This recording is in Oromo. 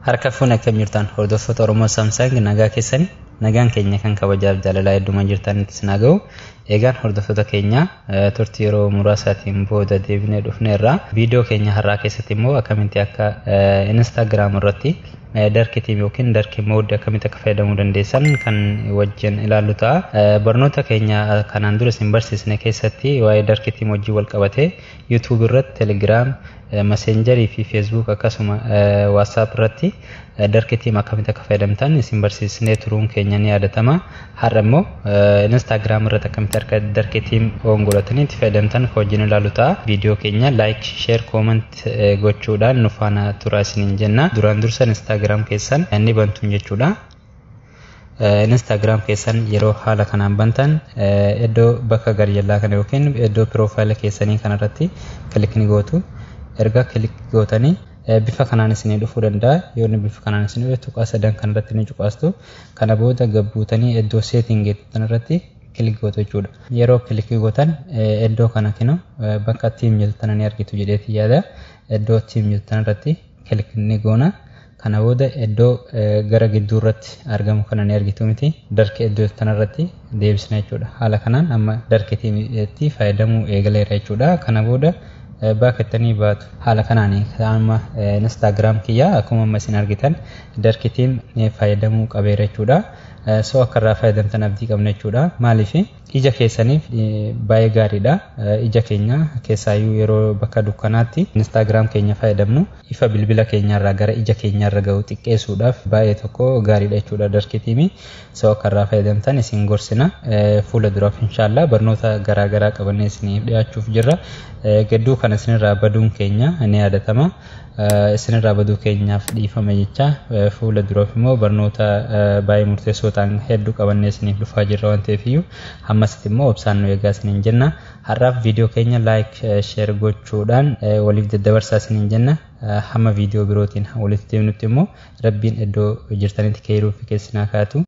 Harka fuun akkam jirtan hordoftoota Oromoo Samsung nagaa keessan nagaan keenya kan kabajaaf jaalalaa hedduma jirtanitti isin haa ga'u. Egaan hordoftoota keenya turtii yeroo muraasaatiin booda deebinee dhufneerra. Viidiyoo keenya har'aa keessatti immoo akkamitti akka Instagram irratti dark theme yookiin dark mode akkamitti akka fayyadamuu dandeessan kan wajjin ilaallu ta'a. Barnoota keenya kanaan dura isin barsiisne keessatti waa'ee dark theme wajjin wal qabatee YouTube irratti, Telegram, Messenger fi Facebook akkasuma WhatsApp irratti dark theme akkamitti akka fayyadamtan isin barsiisnee turuun keenya ni yaadatama. Har'a immoo Instagram irratti akkamitti akka dark theme on godhatanii itti fayyadamtan kan wajjin ilaallu ta'a. Viidiyoo keenya like, share, comment gochuudhaan nu faana turaa isiniin jenna. Duraan dursa Instagram keessan ni bantuun jechuudha. Instagram keessan yeroo haala kanaan bantan iddoo bakka garjallaa kana yookiin iddoo profile keessanii kanarratti click ni gootu. Erga click gootanii bifa kanaan isinii dhufuu danda'a. Yoo inni bifa kanaan isinii dhufe tuqaa sadan kanarratti ni cuqaastu. Kana booda gabbuutanii iddoo setting kanarratti click gootu jechuudha. Yeroo click gootan iddoo kana kinu bakka theme jettu tana ni argitu jedheeti yaada. Iddoo theme jettu tanarratti click ni goona. Kana booda iddoo gara gidduu irratti argamu kana ni argitu miti. Dark iddoo tanarratti deebisna jechuudha. Haala kanaan amma dark themetti fayyadamuu eegaleera jechuudha. Kana booda baakattanii baatu. Haala kanaan amma Instagram kiyya akkuma amma isin argitan dark theme fayyadamuu qabeera jechuudha. So akka irraa fayyadamtan abdii qabna jechuudha. Maaliif ija keessaniif baay'ee gaariidha. Ija keenya keessaayyuu yeroo bakka dukkanaatti Instagram keenya fayyadamnu ifa bilbila keenyarraa gara ija keenyarra ga'u xiqqeessuudhaaf baay'ee tokko gaariidha jechuudha dark theme. So akka irraa fayyadamtan isin gorsina. Fuula duraaf inshaallah barnoota garaagaraa qabannee isiniif dhiyaachuuf jirra. Gidduu kana isinirraa baduun keenya ni yaadatama. Isinirraa baduu keenyaaf dhiifama jecha fuula duraaf immoo barnoota baay'ee murteessoo ta'an hedduu qabannee isiniif dhufaa jirra waan ta'eef iyyuu hammasitti immoo obsaan nu eegaa isiniin jenna. Har'aaf viidiyoo keenya like, share gochuudhaan waliif daddabarsaa isiniin jenna. Hamma viidiyoo birootiin walitti deemnutti immoo rabbiin iddoo jirtanitti keeruu fi keessinaa kaatu.